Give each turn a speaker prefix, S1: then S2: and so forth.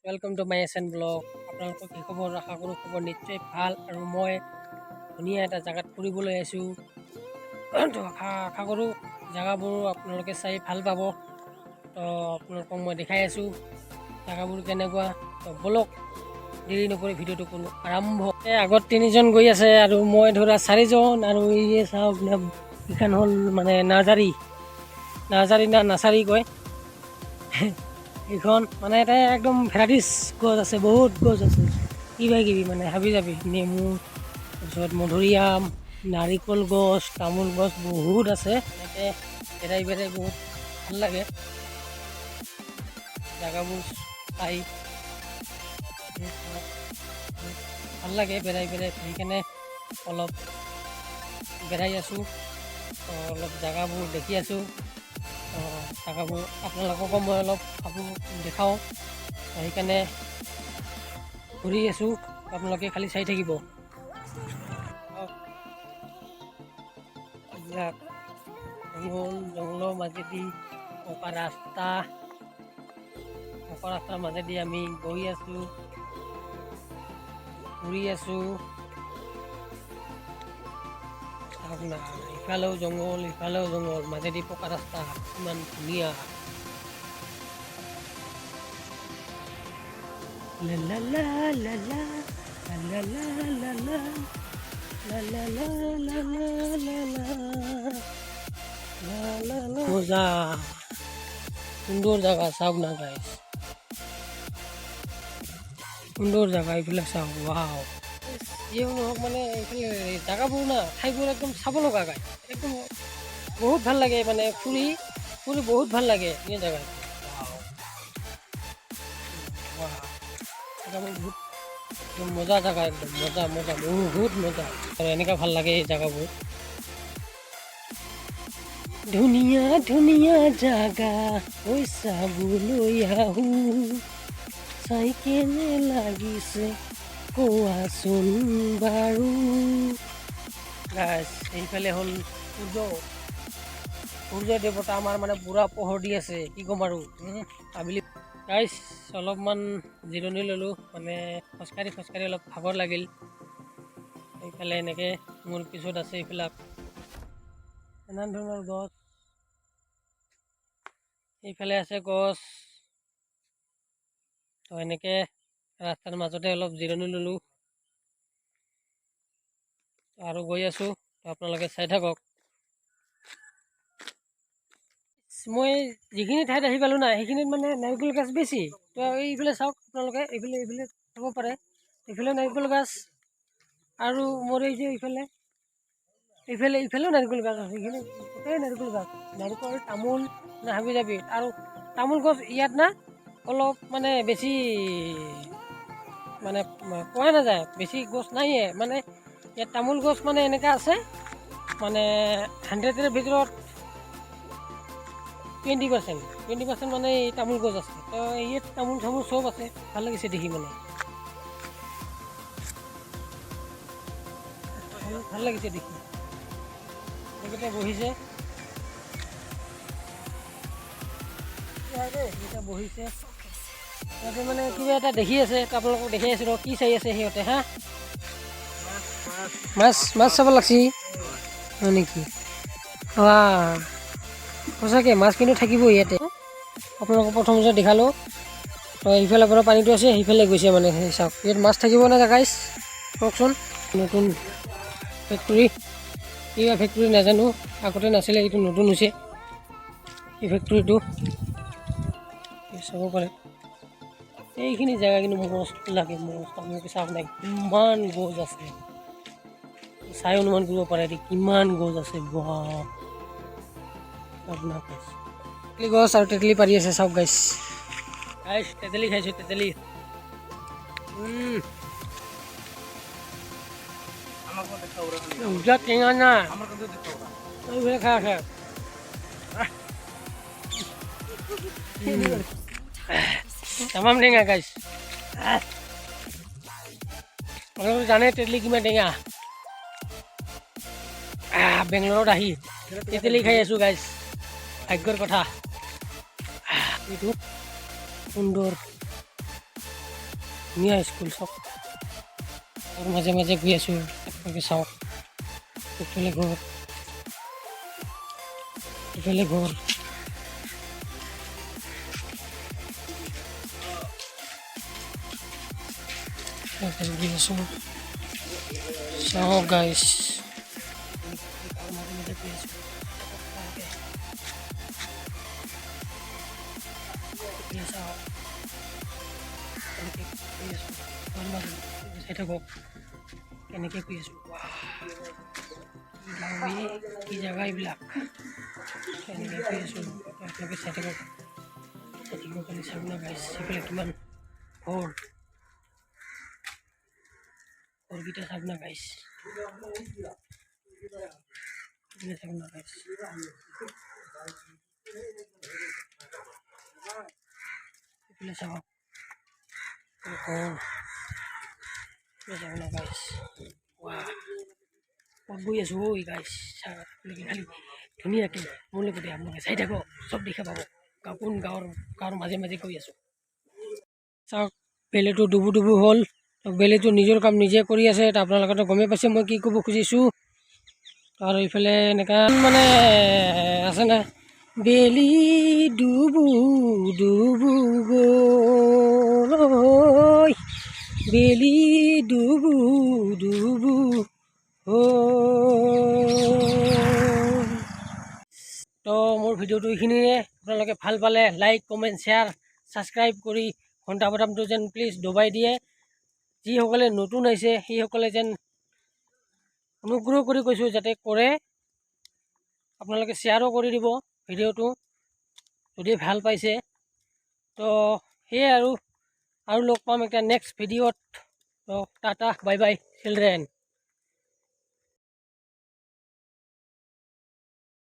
S1: Welcome to my SN vlog. আপোনালোকৰ কি খবৰ? আশা কৰোঁ খবৰ নিশ্চয় ভাল। আৰু মই ধুনীয়া এটা জেগাত ফুৰিবলৈ আহিছোঁ। তো আশা কৰোঁ জেগাবোৰ আপোনালোকে চাই ভাল পাব। তো আপোনালোকক মই দেখাই আছোঁ জেগাবোৰ কেনেকুৱা। তো ব'লক, দেৰি নকৰি ভিডিঅ'টো কৰোঁ আৰম্ভ। এই আগত তিনিজন গৈ আছে আৰু মই ধৰা চাৰিজন। আৰু এই চাওক না, এইখন হ'ল মানে নাৰ্জাৰী, নাৰ্জাৰী না নাৰ্চাৰী কয় এইখন। মানে এটা একদম ভেৰাইটিজ গছ আছে, বহুত গছ আছে, কিবা কিবি মানে হাবি জাবি, নেমু, তাৰপিছত মধুৰিআম, নাৰিকল গছ, তামোল গছ বহুত আছে। এনেকৈ বেৰাই বেৰাই বহুত ভাল লাগে জেগাবোৰ চাই। ভাল লাগে বেৰাই বেৰাই, সেইকাৰণে অলপ বেৰাই আছোঁ, অলপ জেগাবোৰ দেখি আছোঁ। জেগাবোৰ আপোনালোককো মই অলপ ভাবোঁ দেখাওঁ, সেইকাৰণে ঘূৰি আছোঁ। আপোনালোকে খালি চাই থাকিব। এইবিলাক জংঘল, জংঘলৰ মাজেদি পকা ৰাস্তা, পকা ৰাস্তাৰ মাজেদি আমি গৈ আছোঁ, ঘূৰি আছোঁ। চাওক না, ইফালেও জংঘল, ইফালেও জংঘল, মাজেদি পকা ৰাস্তা, ইমান ধুনীয়া। লা লা লা লা লা লা লা লা লা লা লা লা লা লা লা লা লা লা। মজা, সুন্দৰ জাগা। চাওক না গাইছ, সুন্দৰ জাগা। এইবিলাক চাওক, ৱাও। যিও নহওক, মানে এইফালে জাগাবোৰ না, ঠাইবোৰ একদম চাব লগা গাই, একদম বহুত ভাল লাগে। মানে ফুৰি ফুৰি বহুত ভাল লাগে। ধুনীয়া জেগা। ৱাও, জেগাবোৰ বহুত একদম মজা জেগা, একদম মজা মজা, বহুত মজা। আৰু এনেকুৱা ভাল লাগে এই জেগাবোৰ। ধুনীয়া ধুনীয়া জাগা ঐ, চাবলৈ আহো, চাই কেনে লাগিছে কোৱাচোন বাৰু? গাইছ, এইফালে হ'ল সূৰ্য। সূৰ্য দেৱতা আমাৰ মানে পূৰা পোহৰ দি আছে, কি ক'ম আৰু। আবেলি গাইছ অলপমান জিৰণি ল'লোঁ, মানে খোজকাঢ়ি খোজকাঢ়ি অলপ ভাগৰ লাগিল। এইফালে এনেকৈ মোৰ পিছত আছে এইবিলাক নানান ধৰণৰ গছ, এইফালে আছে গছ। তো এনেকৈ ৰাস্তাৰ মাজতে অলপ জিৰণি ল'লোঁ আৰু গৈ আছোঁ। তো আপোনালোকে চাই থাকক। মই যিখিনি ঠাইত আহি পালোঁ না, সেইখিনিত মানে নাৰিকল গছ বেছি। তো এইফালে চাওক আপোনালোকে, এইফালে এইফালে চাব পাৰে, এইফালে নাৰিকল গছ। আৰু মোৰ এই যে এইফালে এইফালে এইফালেও নাৰিকল গছ আছে। সেইখিনি গোটেই নাৰিকল গছ, নাৰিকল, তামোল না হাবি জাবি। আৰু তামোল গছ ইয়াত না অলপ মানে বেছি মানে পোৱা নাযায়, বেছি গছ নাইয়ে। মানে ইয়াত তামোল গছ মানে এনেকুৱা আছে, মানে 100ৰ ভিতৰত 20%, 20% মানে এই তামোল গছ আছে। তো ইয়াত তামোল চামোল চব আছে, ভাল লাগিছে দেখি, মানে ভাল লাগিছে দেখি। এইকেইটা বহিছে, এইকেইটা বহিছে। সিহঁতে মানে কিবা এটা দেখি আছে, আপোনালোকক দেখি আছোঁ। কি চাই আছে সিহঁতে? হা, মাছ, মাছ চাব লাগছি, হয় নেকি? সঁচাকৈ মাছ কিন্তু থাকিব ইয়াতে। আপোনালোকক প্ৰথম যে দেখালোঁ, তো ইফালৰ পৰা পানীটো আছে, সেইফালে গৈছে। মানে সেই চাওক, ইয়াত মাছ থাকিব নে গাইছ, কওকচোন? নতুন ফেক্টৰী, কিবা ফেক্টৰী নাজানো, আগতে নাছিলে, এইটো নতুন হৈছে এই ফেক্টৰীটো। চাব পাৰে এইখিনি জেগা, কিন্তু মস্ত লাগে, মস্ত। আপোনালোকে চাওক না, কিমান গছ আছে, চাই অনুমান কৰিব পাৰে কিমান গছ আছে। বাহ, আপোনাৰ তেতেলী গছ আৰু তেতেলী পাৰি আছে। চাওক গাইছ, গাইছ, তেতেলী খাইছোঁ, তেতেলী। টেঙা না, এইফালে খাই আছে। তামাম টেঙা গাইছ। আপোনালোকে জানে তেতেলী কিমান টেঙা। বেংগলোৰত আহি তেতেলী খাই আছোঁ গাইছ, ভাগ্যৰ কথা এইটো। সুন্দৰ। ধুনীয়া স্কুল। চাওক, গাঁৱৰ মাজে মাজে গৈ আছোঁ, আপোনালোকে চাওক। ইফালে ঘৰ, ইফালে ঘৰ। ইয়াতে গৈ আছোঁ, চাওক গাইছ। গাঁৱৰ মাজে মাজে গৈ আছোঁ আপোনালোকে। এইফালে চাওক, কেনেকৈ গৈ আছোঁ গাঁৱৰ মাজত, চাই থাকক কেনেকৈ গৈ আছোঁ। ৱাহ, কি গাঁও এই, কি জেগা এইবিলাক! কেনেকৈ গৈ আছোঁ আপোনালোকে চাই থাকক, চাই থাকিব খালি। চাওক না গাইছ, সেইফালে কিমান ঘৰ। ঘৰকেইটা চাওক না গাইছ, এইপিনে চাওক না গাইছ। এইফালে চাওক ঘৰ, এইফালে চাওক না গাইছ। ৱাহ, ক'ত গৈ আছোঁ ঐ গাইছ! চাওক আপোনালোকে খালি ধুনীয়াকৈ মোৰ লগতে, আপোনালোকে চাই থাকক, চব দেখা পাব। গাঁও কোন গাঁৱৰ গাঁৱৰ মাজে মাজে গৈ আছোঁ, চাওক। বেলিটো ডুবু ডুবু হ'ল, বেলিটো নিজৰ কাম নিজে কৰি আছে। আপোনালোকেতো গমেই পাইছে মই কি ক'ব খুজিছোঁ। আৰু এইফালে এনেকুৱা মানে আছে না, বেলি ডুবু ডুবু গ'ল ঐ, বেলি ডুবু ডুবু হ'ল। তো মোৰ ভিডিঅ'টো এইখিনিয়ে। আপোনালোকে ভাল পালে লাইক, কমেণ্ট, শ্বেয়াৰ, ছাবস্ক্ৰাইব কৰি ঘণ্টা বাটামটো যেন প্লিজ দবাই দিয়ে। যিসকলে নতুন আহিছে, সেইসকলে যেন অনুগ্ৰহ কৰি কৈছোঁ যাতে কৰে। আপোনালোকে শ্বেয়াৰো কৰি দিব ভিডিঅ'টো যদি ভাল পাইছে। তো সেয়াই আৰু লগ পাম একটা নেক্সট ভিডিঅ'ত। তো টাটা, বাই বাই চিলড্ৰেন।